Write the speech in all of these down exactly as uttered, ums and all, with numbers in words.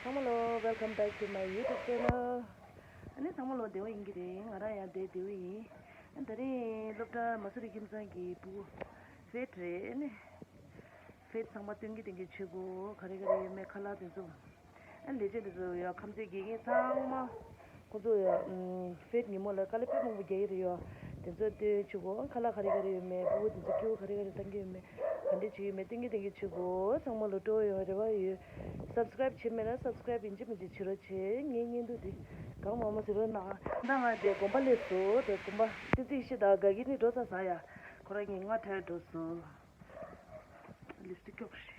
ཚང་མ་ལོ། Welcome back to my YouTube channel. ཨ་ནི་ཚང་མ་ལོ་བདེ་བོ་ཡིན་གྱི་རེད། ང་རང་ཡང་བདེ་བདེ་བོ་ཡིན། ཨ་ད་རིང་སློབ་གྲྭ་མ་སུ་རི་ཁྱིམ་ཚང་གི་བུ་ཕེད་རེད། ཨ་ནི་ཕེད་ཚང་མ་སྟོན་གྱི་སྟོན་གྱི་བྱེད་དགོས། ག་རེ་ག་རེ་ཡོད་མེད་ཁ་ལག་དེ་ཚོ། ཨ་ལས་བྱེད་དེ་ཚོ་ཡ་ཁམས་ཚན་དགེ་རྒན་ཚང་མ། ཁོ་ཚོ་ཡ་ཨམ་ཕེད་ཉིན་མོ་ལ་དཀའ་ལས་དཔེ་མང་པོ་རྒྱག་གི་རེད་ཡ། དེ་ཚོ་སྟོན་བྱེད་དགོས། ཁ་ལག་ག་རེ་ག་རེ་ཡོད་མེད། སྤུ་གུ་དེ་ཚོ་སྐྱིད་པོ་ག་རེ་ག་རེ་བཏང་གི་ཡོད་མེད། ག་འདྲས་བྱེད་ཀྱི་ཡོད་མེད་སྟོན་གྱི་སྟོན་གྱི་བྱེད་དགོས། ཚང་མ་ལོ་སྤྲོ་བོ་ཡོང་རེ་བ་ཡོད། Subscribe བྱས་མེད་ན་Subscribe ཡིན་གཅིག་མིན་གཅིག་བྱེད་རོགས་བྱེད། ངའི་བརྙན་ཐུང་འདི་གང་མང་མང་ཟེར་རོགས་གནང་། ད་ང་དེ་དགོན་པ་སླེབས་སོང་། དེ་དགོན་པ་ཏི་ཙི་ཤི་དང་དགའ་སྐྱིད་ནི་འགྲོ་ས་ཟ་ཡ། ཁོ་རང་གཉིས་ང་ཁྲལ་འགྲོ་སོང་། ལིབ་སི་ཊིག་སྐྱོགས་ཤིག་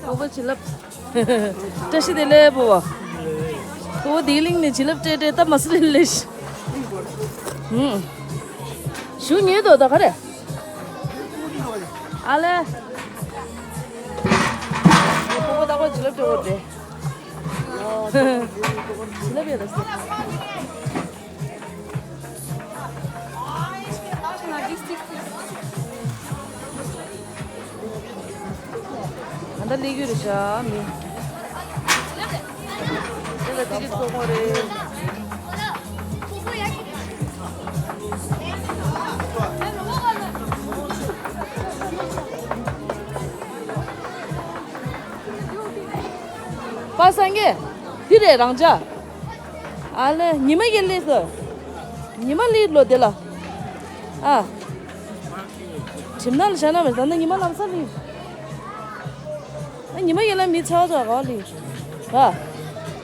ཨོ་བ་བྱིན་རླབས། བཀྲ་ཤིས་བདེ་ལེགས་ཕོ་བ། ཨོ་བ་བདེ་གླིང་ནས་བྱིན་རླབས་སྤྲད་སྤྲད་ད་མ་སི་ལེ་ལེ་ཤི། ཧུམ། ཞུ་ཉེ་དོ་ད་ག་རེ། ཨ་ལེ། ངའི་ཕོ་བ་ད་ཁོ་བྱིན་རླབས་སྤྲད་འོ་དེ། ཨོ། བྱིན་རླབས་ཡོད་ལ་སི། ད་ལྟ་སླེབས་ཀྱི་རེད་ཤག་མི། དེ་ལ་ཏི་ཀེ་ཊི་བཙོང་བ་རེད། པ་སངས་རྒྱས། འདི་རེད་རང་ཅག་ཨ་ལེ། ཉི་མ་ཡེ་ལེ་སོ། ཉི་མ་ལི་ལོ་དེ་ལ། ཨ། གྲིམ་ན་ལ་ཤ་ན་མེད་ཟ་ན་ཉི་མ་ལམ་ས་ལི། ཨ་ཉི་མ་ཡེ་ལ་མི་ཚ་ཚ་ག་ལི། ཨ།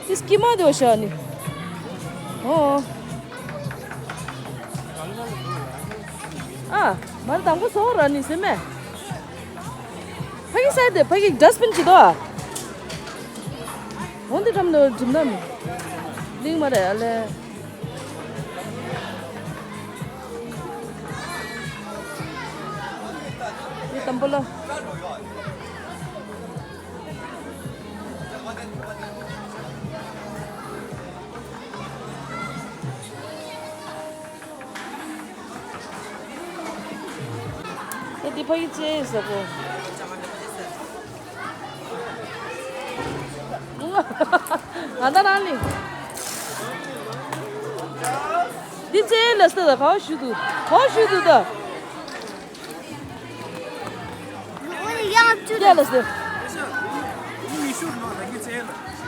ཏིས་ཀི་མ་དེ་བ་ཤ་ནི། ཨོ། ཨ། མར་དང་པོ་སོ་ར་ནི་སེ་མེ། ཕ་གི་སའི་དེ་ཕ་གི་ཌ་སི་བིན་ཅི་དོ། འོན་ཏེ་ཁྲམ་དུ་འགྲིམ་ན་མི། གླིང་མ་རེད་ཨ་ལེ། ཡི་དམ་པོ་ལ། ད་འདི་ཕ་གི་ཅེས་ཟེར་གོ། ང་ད་རང་ལི། འདི་ཅེས་ལ་སྟ་ད་ག་བ་ཞུ་དུ་ག་བ་ཞུ་དུ་ད། ཡ་ལ་སྟ། ད་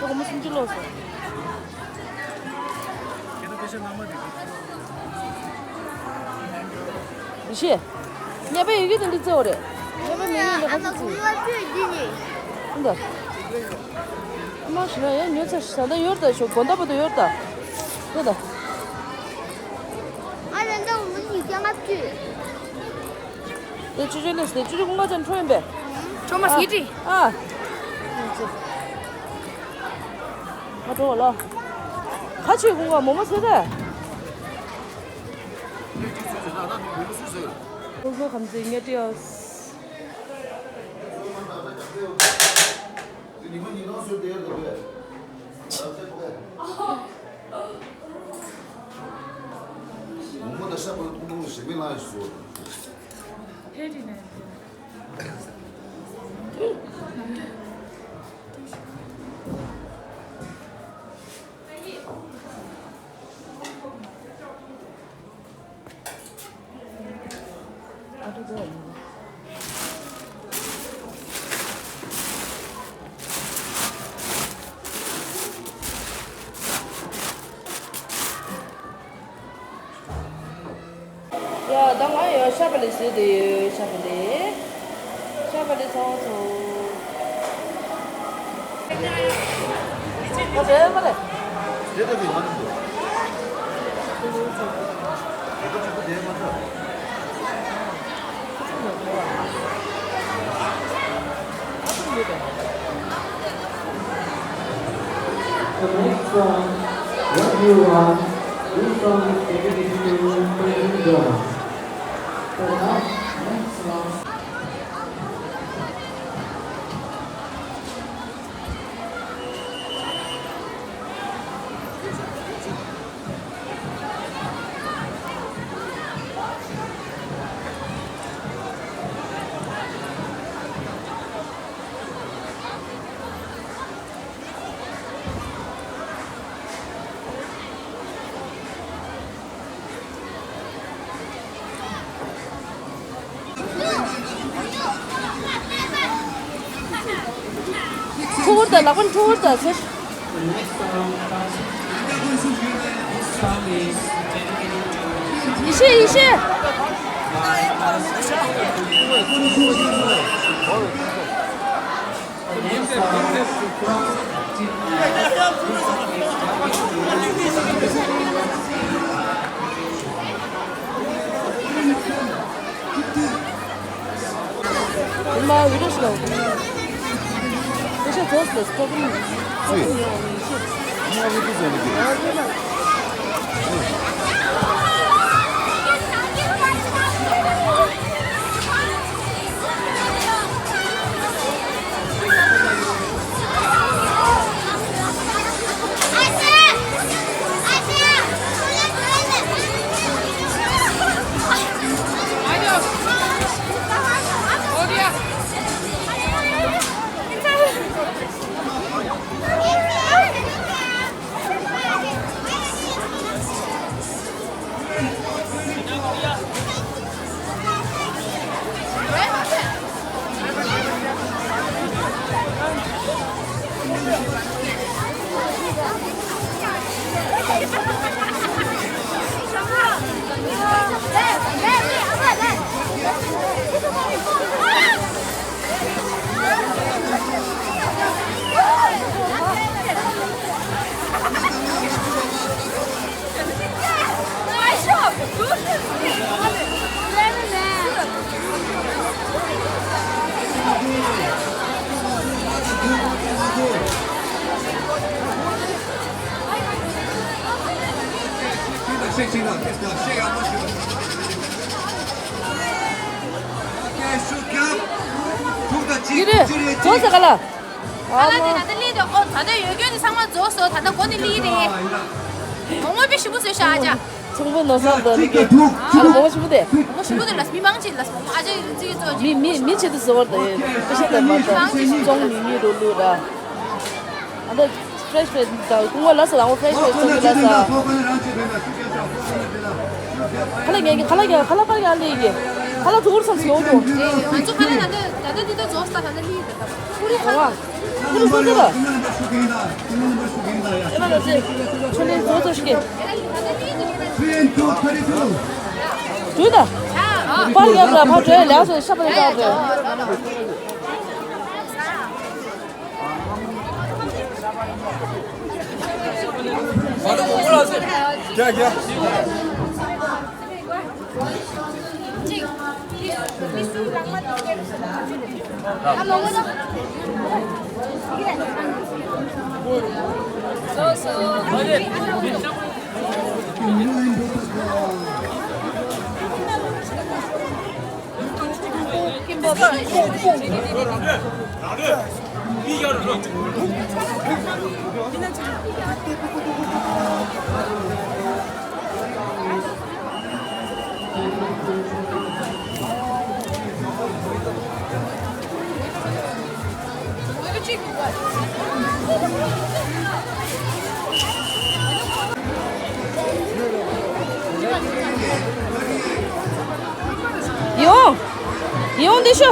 གོ་མོ་སུམ་ཅུ་ལོག་སོང་། ཡེ་ཤེས། ཉེ་བའི་ཡི་གེ་དེ་འདི་བཙལ་བ་རེད། ཉེ་བའི་མི་ཡི་ལ་ཁ་ཚིག་ཚིག་ཨ་མ་ཞིག་ན་ཡང་ཉོ་ཚར་ཤི་ས་ད་ཡོར་ད་ཤོ་དགོན་ད་པོ་ད་ཡོར་ད། ཡོར་ད། ཨ་རེ་འདྲ་འུ་མི་ཉིད་ཀྱང་ང་བཅུ། དེ་ཆུ་ཆུ་ལས་དེ་ཆུ་ཆུ་ཀུན་དགའ་ཅན་འཕྲོ་ཡིན་པས། ཁྲོ་མ་ཨ་སི་ཏི། ཨ། ཁ་གྲོ་ལ། ཁ་ཆུ་ཀུན་དགའ་མོ་མོ་ཟེར་ད། ཁོ་ཁོ་ཁམས་ཚན་ངས་བྲིས་ཡོད། ཡ་ད་ང་ཡ་ཤ་བ་ལི་ཟེར་དེ་ཡོད། ཤ་བ་ལི། ཤ་བ་ལི་ཚོ་ཚོ། ཁ་བྲལ་མ་རེད། དེ་ལྟ་བུའི་མ་འདུག་དེ་ལྟ་བུ་དེ་མ་འདུག The next song, What You Want, this song is dedicated to President Donald. So now, next song. ལག་པ་འཁྲུ་བར་དང་ཟེར། ཡེ་ཤེས། ཡེ་ཤེས། མ་བི་ཌིའོ་ཞིག་ལ། དེ་ཤ་ཚོགས་ལ་སྟོབས་ཉུང་། སྟོབས་ཉུང་ཡོང་ཡིན་ཤེས། མ་བི་ཌིའོ་ཟེར་ནི་གི། ཡིན་རེད། ཚོགས་ཟེར་ག་ལ། ཨ་ལ་དེ་ད་ལྟ་ལི་དེ་ཨོ་ད་ལྟ་ཡོད་རྒྱུ་དེ་ཚང་མ་རྫོགས་སོང་། ད་ལྟ་མགོ་ནི་ལི་རེད། མོག་མོག་དཔེ་ཞིམ་པོ་བཟོས་ཤག་ཨ་ཅག་ཚོང་དཔོན་ནོར་བཟང་དང་ནི་གི། ཨ་མོག་མོག་ཞིམ་པོ་དེ། མོག་མོག་ཞིམ་པོ་དེ་ལ་མི་མང་ཆེ་ལ་མོག་མོག་ཨ་ཅག་ཅིག་བཟོ་ཅིག་མི་མི་མི་ཆེ་དུ་བཟོ་བར་དང་ཡོད་དཔེ་ཤ་དང་མ་དང་ཙོང་མི་མི་རུ་ལུ་ར། ཨ་ད་ཕྲེཤ་ཕྲེཤ་དང་ཀུང་བ་ལ་ས་དང་ཕྲེཤ་ཕྲེཤ་ཚོང་གི་ལ་ས། ཁ་ལག་ཉན་གི། ཁ་ལག་ཉན། ཁ་ལག་པར་ཉན་ལི་གི། ཁ་ལག་ཐུག་རུ་སམ་སོ་དོ། ང་ཚོ་ཁ་ལག་ད་ད་ད་འདི་ད་རྫོགས་ས་ད་ད་ལི་ད་ད། ཁུ་རི་ཁ་ལག་ཁུ་རི་སོ་སོ་ད། ཨེ་མ་ལ་ཙེ་ཆུ་ལེན་ཚོ་ཚོ་ཞིག་གི། ཞུ་ད། པར་ཡབ་ར་ཕར་བྲོས་ལ་སོ་ཤ་པ་ལ་ད་བྲོས། རྒྱ་རྒྱ། ཡོང་། ཡོང་འདི་ཤོ།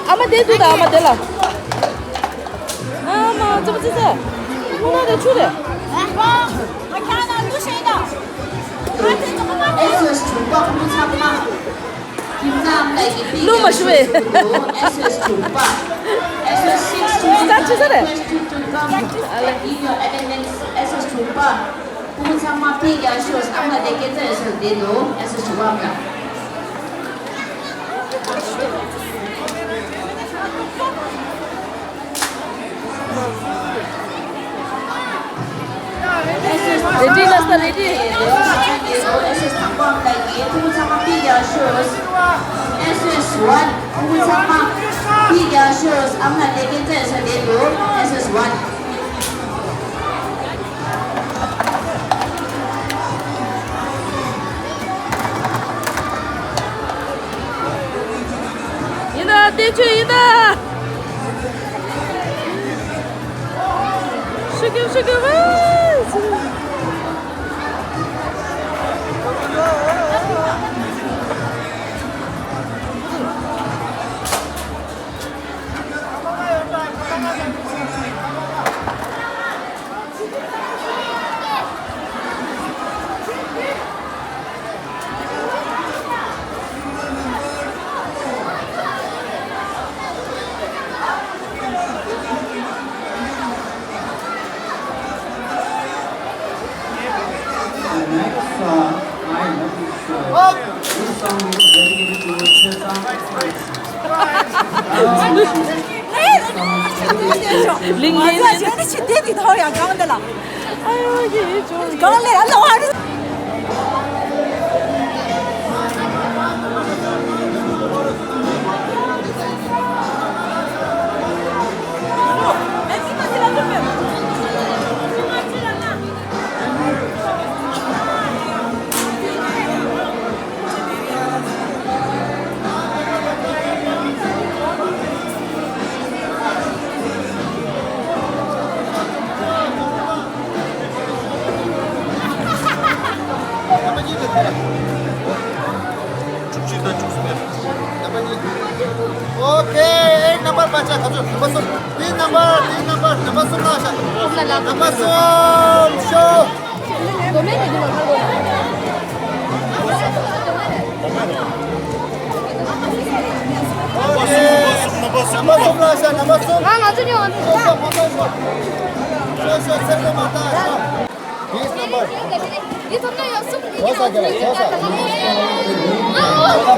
ཨ་མ་དེ་འདུག་ད། ཨ་མ་དེ་ལ། ཨ་མ་ཙི་ཙི་ཙི། ཁོང་ན་དེ་ཆུ་རེད། ཨེ་སི་ཨེས་དྲུག་པ་ཕྲུ་གུ་ཚང་མ། ཁྱིམ་ཚང་ལ་ཡི་ཕི་ལུ་མ་ཞུ་བས། ཨེ་སི་ཨེས་དྲུག་པ། ཨེ་སི་ཨེས་སིགས་ཊི་ཊུ་ས་ཆུ་ས་རེད། Request you to come in your attendance. ཨེ་སི་ཨེས་དྲུག་པ། ཕྲུ་གུ་ཚང་མ་ཕི་རྒྱ་ཤོས་ཨ་མ་དེ་སྐད་ཆ་ཨེ་སི་ཨེས་བསྡད་འདུག་ཨེ་སི་ཨེས་དྲུག་པ་ཨ་མ། རེ་ཌི་ལ་ས་རེ་ཌི། ཨེ་སི་ཨེས་དང་པོ་ཨ་མ་ལ་ཡིན། ཕྲུ་གུ་ཚང་མ་ཕི་རྒྱ་ཤོས། ཨེ་སི་ཨེས་ཝན། ཕྲུ་གུ་ཚང་མ་ཕི་རྒྱ་ཤོས་ཨ་མ་ལ་དེ་སྐད་ཆ་ཨེ་སི་ཨེས་བསྡད་འདུག་ཨེ་སི་ཨེས་ཝན། ཡིན་ད། བསྟན་ཆོས་ཡིན་ད། ཤི་གི་ཤི་གི་ཝེ། ལིང་ཡིན། ང་ཚོ་ཞལ་འདི་ཆེ་དེ་དེ་ཐོག་ཡང་གང་འདི་ལ། གང་ལས་ཨ་ལོ་ཨ་རི། ཨོ་ཁེ། ཨེག་ནམ་བར་མ་ཆག་ག་ཚོད། ནམ་བར་གསུམ། ཏིན་ནམ་བར། ཏིན་ནམ་བར། ནམ་བར་གསུམ་ལ་ཤ། ནམ་བར་གསུམ་ཤོ། ཨོ་ཁེ། ནམ་བར་གསུམ་ལ་ཤ། ནམ་བར་གསུམ། ང་ང་ཚོ་ཉོ། ཤོ་ཤོ། ཤོ་ཤོ། ཤོ་ཤོ། སེམས་ལ་མ་བཏང་ཤོ། This number. ये तो ना यार, सुन, ये तो क्या है? क्या है?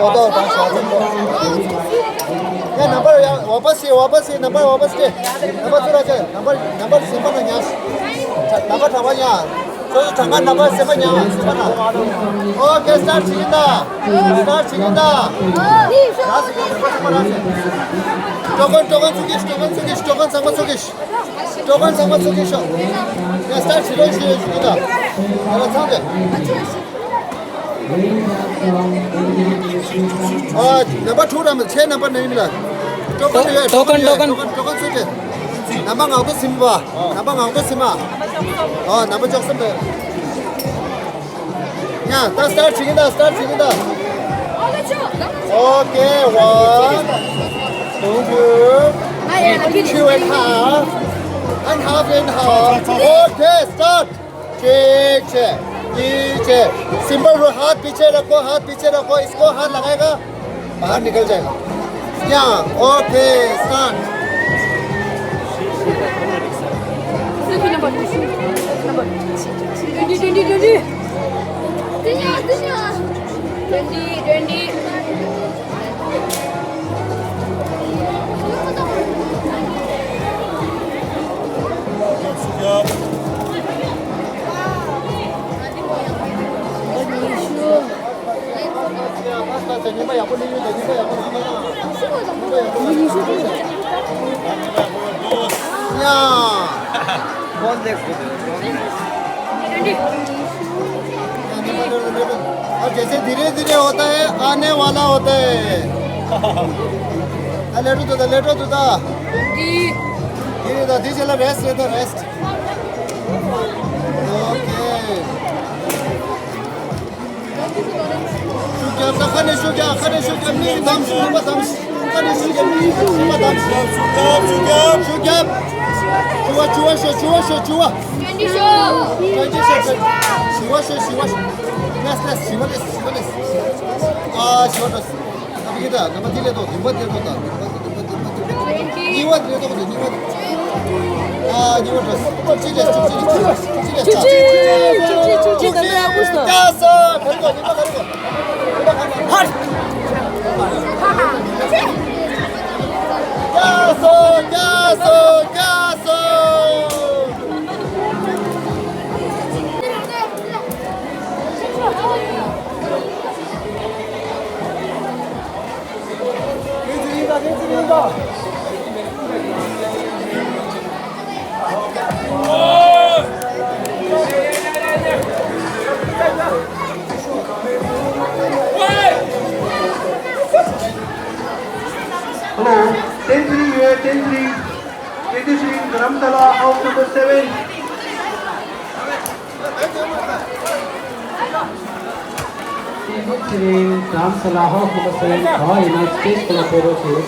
फोटो उठा, शादी को। ये नंबर यार, वापस से, वापस से, नंबर वापस से। नंबर चुरा के, नंबर, नंबर से बना यार। नंबर ठवा यार। तो ठवा नंबर से बना यार, से बना। OK, start छिकिंदा। Start छिकिंदा। टोकन, टोकन चुकिश, टोकन चुकिश, टोकन संग चुकिश। टोकन ཚང་མ་ཚུགས་ཀྱི་ཤོག་ཡ་སྟར་བྱེད་རོགས་ཞུ་ཞུ་གི་ད། ཡ་ལ་ཚང་དེ། ཨ། ནམ་པར་དྲུག་རམ་ཁྱེད་ནམ་པར་ནང་ཡིན་ལ། ཏོ་ཏོ་ཀོན་ཏོ་ཀོན། ཏོ་ཀོན་ཏོ་ཀོན་ཚུགས་ཏེ། ནམ་པར་ང་དགུ་སིམ་པ། ནམ་པར་ང་དགུ་སིམ་མ། ཨ། ནམ་པར་བཅུ་གསུམ་རེད། ཡ། ད་སྟར་བྱེད་ཀྱི་ད། སྟར་བྱེད་ཀྱི་ད། Okay, one, two, two and half, and half and half. Okay, start. ठीक है, ठीक है। सिंपल रो, हाथ पीछे रखो, हाथ पीछे रखो, इसको हाथ लगाएगा। बाहर निकल जाएगा। या, okay, start. Twenty, twenty, twenty. Twenty, twenty. ཡ། और जैसे धीरे धीरे होता है, आने वाला होता है। आ, लेटो तो, लेटो तो। धीरे धीरे, धीरे रेस्ट लेता, rest. Okay. ཤུགས་རྒྱབ་ད། ཁ་ནས་ཤུགས་རྒྱབ། ཁ་ནས་ཤུགས་རྒྱབ། མིག་བསྡམས། སེམས་པ་བསྡམས། ཁ་ནས་ཤུགས་རྒྱབ། མིག་བསྡམས། སེམས་པ་བསྡམས། ཤུགས་རྒྱབ། ཤུགས་རྒྱབ། ཤུགས་རྒྱབ། བྱི་བ། བྱི་བ་ཤོ། བྱི་བ་ཤོ། བྱི་བ། བྱི་བ་ཤོ། བྱི་བ་ཤོ། ལེས། ལེས། བྱི་བ་ལེས། བྱི་བ་ལེས། ཨ། བྱི་བ་འགྲོ། ཨ་ཕི་ཀི་ད། ནམ་པར་དེ་ལས་ཏོ། བདུན་པ་དེ་ཏོ་ད། བདུན་པ་དེ། བདུན་པ་དེ། བདུན་པ་དེ། གཉིས་པ་དེ་ཏོ་དེ། གཉིས་པ་དེ། ཨ། གཉིས་པ་འགྲོ། བཅུ་གཅིག་ལས། བཅུ་གཅིག་ལས། བཅུ་གཅིག་ལས། བཅུ་གཅིག། བཅུ་གཅིག། བཅུ་གཅིག་ལས། ཨ་གུ་སྟོ། ཡ་སོ། ག་རེ་གོ། གཉིས་པ་ག་རེ་གོ། ཧར། ཡ་སོ། ཡ་སོ། ཡ་སོ། Hello, ten three here, ten three. Tejas Singh, Dharamshala, house number seven. Tejas Singh, Dharamsala, house number seven, United States Club photo shoot.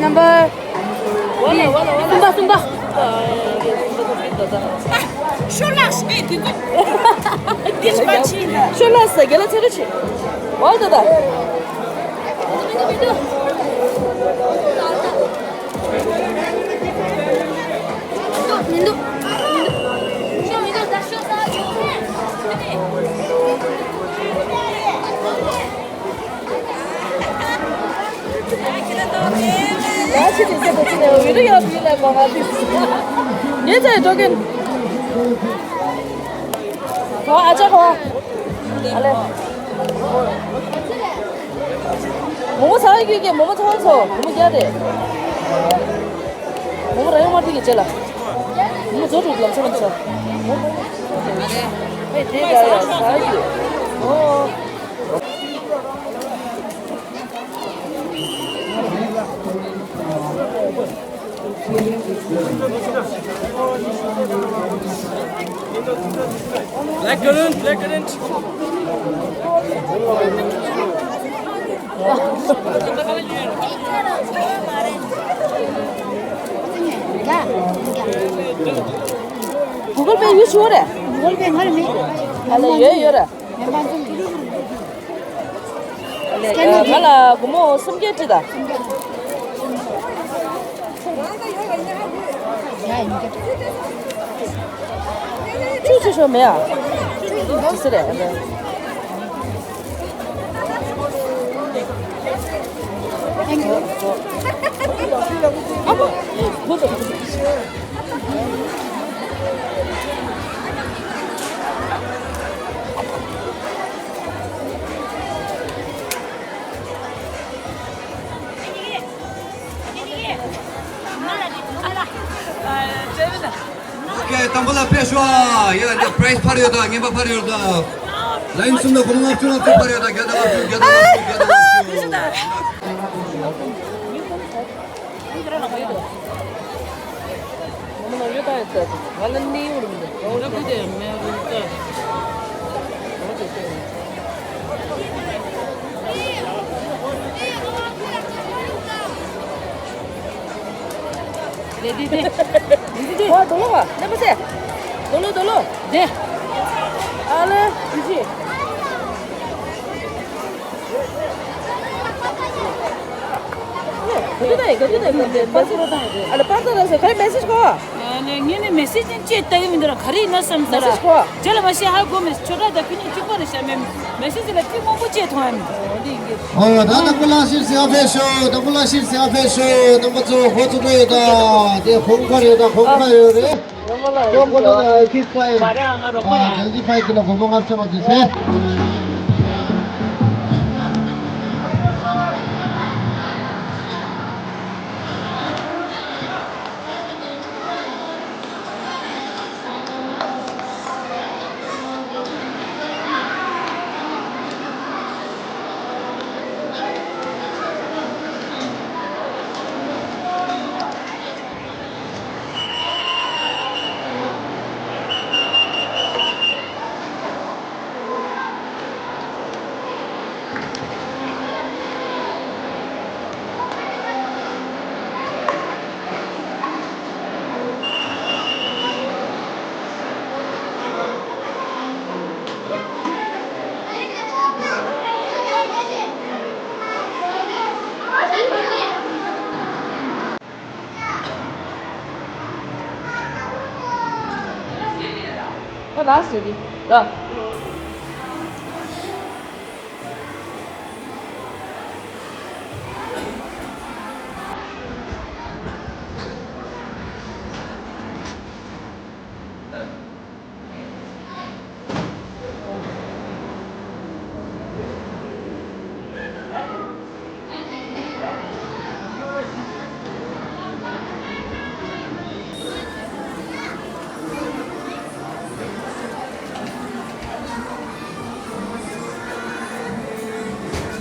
Number གསུམ་པ། གསུམ་པ། ཤོ་ལགས་ཤེས་དེ་ཚོ། དེ་ཕྱི་མ་ཕྱིན་ན། ཤོ་ལགས་ཟེར་རྒྱ་ལ་ཚེ་རིང་ཆེ། འོ་ད་ད། མི་འདུག་ཁྱེད་ཀྱི་སེམས་པ་ཅི་ནས་འོས་རུ་ཡོད་མི་ལ་མ་ང་དུས། ངས་ཚེ་འགྲོ་གིན། ཨ་ཅག་ཨ་ལེ། མོ་མོ་ཚ་བའི་རྒྱུད་ཀྱི་མོ་མོ་ཚ་བ་ཚོ་མོ་མོ་རྒྱ་རེད། མོ་མོ་ར་ཡོང་མ་ཐིག་གི་རྗེས་ལ། མོ་མོ་ཛོ་དྲུག་ལམ་ཚ་ལམ་ཚ། ཨེ་དེ་ག་ཡ་ཚ་རྒྱུད། ཨོ། Black currant, black currant. Google Pay ཡོད་ཤོག་རེད། Google Pay ང་ལ་མེད། ཨ་ལ་ཡོད་ཡོད་རེད། ང་ལ་སྒོར་མོ་སུམ་བརྒྱ་སྤྲད་དང་། ཆུ་ཆུ་ཤོ་མེ་ཨ། ཆུ་ཟེར་རེད། Thank you. ཨོ་ཁེ། དང་པོ་ལ་ཕེབས་ཤོག་ཡ། འདི་པ་རའི་སི་འཕར་ཡོད་ད། རྔན་པ་འཕར་ཡོད་ད། ལ་ཡིན་གསུམ་ལ་སྒོར་མོ་ལྔ་བཅུ་ལྔ་བཅུ་འཕར་ཡོད་ད། བརྒྱ་དང་ལྔ་བཅུ། བརྒྱ་དང་ལྔ་བཅུ། བརྒྱ་དང་ལྔ་བཅུ། ཨ་ལེ། ག་དུས་ད་ཡིན། ག་དུས་ད་ཡིན། ཨ་ལེ། པར་ད་ད་ཟེར། ག་རེ་མེ་སེ་ཇི་གོ། ཨ་ལེ། ངས་ནི་མེ་སེ་ཇི་ཅིག་བལྟ་གི་མི་འདུག་ར། ག་རེ་ཡིན་ན་བསམ་ས་ར། མེ་སེ་ཇི་གོ། རྗེས་ལ་མ་ཤེས་ཧ་གོ་མེད། ཆོས་གྲགས་དང་ཁྱོད་གཉིས་གཅིག་པ་རེད་ཤག་མེ་མེ་སེ་ཇི་ལ་ཐིག་སྔོན་པོ་ཅིག་མཐོང་ཡ་མེད། ཨོ་ཡ། ད་དང་པོ་ལ་ཞིབ་ཟིན་ཨ་ཕེབས་ཤོག་དང་པོ་ལ་ཞིབ་ཟིན་ཨ་ཕེབས་ཤོག་རྣམ་པ་ཚོ། ཧོ་ཚོ་ཡོད་ད། དེ་ཧོང་ཁ་ཡོད་ད། ཧོང་ཁ་ཡོད་རེད། ཡོང་གོ་ལ་ཨེ་ཕི་ཕའི། ཨ། ཇལ་ཇི་ཕའི་ཀི་ལ་སྒོར་མོ་ལྔ་བཅུ་མ་དུས་ཚེ། ཁོ་ལགས་སོ་དེ། ལགས།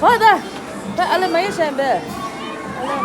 ཧོ་ད། ད་ཨ་ལེ་མ་ཡེ་ཤན་པས། ཨ་ལེ།